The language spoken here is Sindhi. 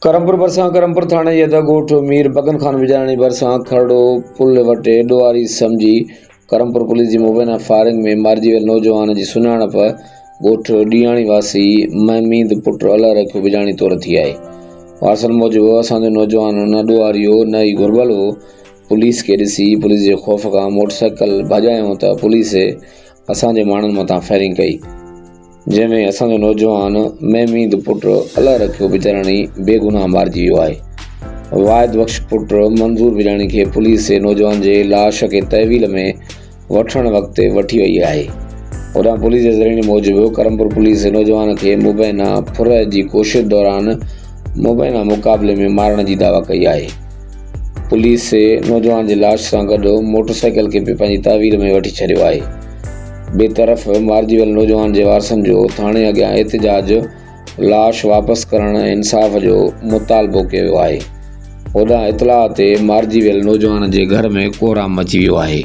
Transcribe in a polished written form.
ڪرمپور ڀرسان ڪرمپور ٿاڻي جي حد ڳوٺ مير بگن خان بجاراڻي ڀرسان کرڙو پل وٽ ڏوهاري سمجهي ڪرمپور پوليس جي مبينا فائرنگ ۾ مارجي ويل نوجوان جي سڃاڻپ ڳوٺ ڏياڻي واسي محميد پٽ الهه رکيو بجاڻي طور ٿي آهي. وارثن موجب اسان جو نوجوان نه ڏوهاري هو نه ئي گهربل هو، پوليس کي ڏسي پوليس جي خوف کان موٽرسائيڪل ڀڄايون ته پوليس اسان جي ماڻهن مٿان فائرنگ ڪئي. جنهن ۾ اسان جو نوجوان محميد پٽ الهه رکيو بجاراڻي بيگناهه مارجي ويو آهي. واحد بخش پٽ منظور بجاڻي کي پوليس نوجوان جي لاش کي تحويل ۾ وٺڻ وقت وٺي وئي آهي. هوڏانهن پوليس جي ذريعن موجب ڪرمپور پوليس نوجوان کي مبينا ڦر جي ڪوشش دوران مبينا مقابلي ۾ مارڻ جي دعويٰ ڪئي آهي. پوليس نوجوان جي لاش سان گڏ موٽرسائيڪل کي به پنهنجي تحويل ۾ وٺي ڇڏيو آهي. ٻئي طرف مارجي ويل نوجوان جي وارثن جو ٿاڻي اڳيان احتجاج، لاش واپس ڪرڻ ۽ انصاف جو مطالبو ڪيو ويو آهي. هوڏانهن اطلاع تي مارجي ويل نوجوان جي گهر ۾ ڪهرام مچي ويو آهي.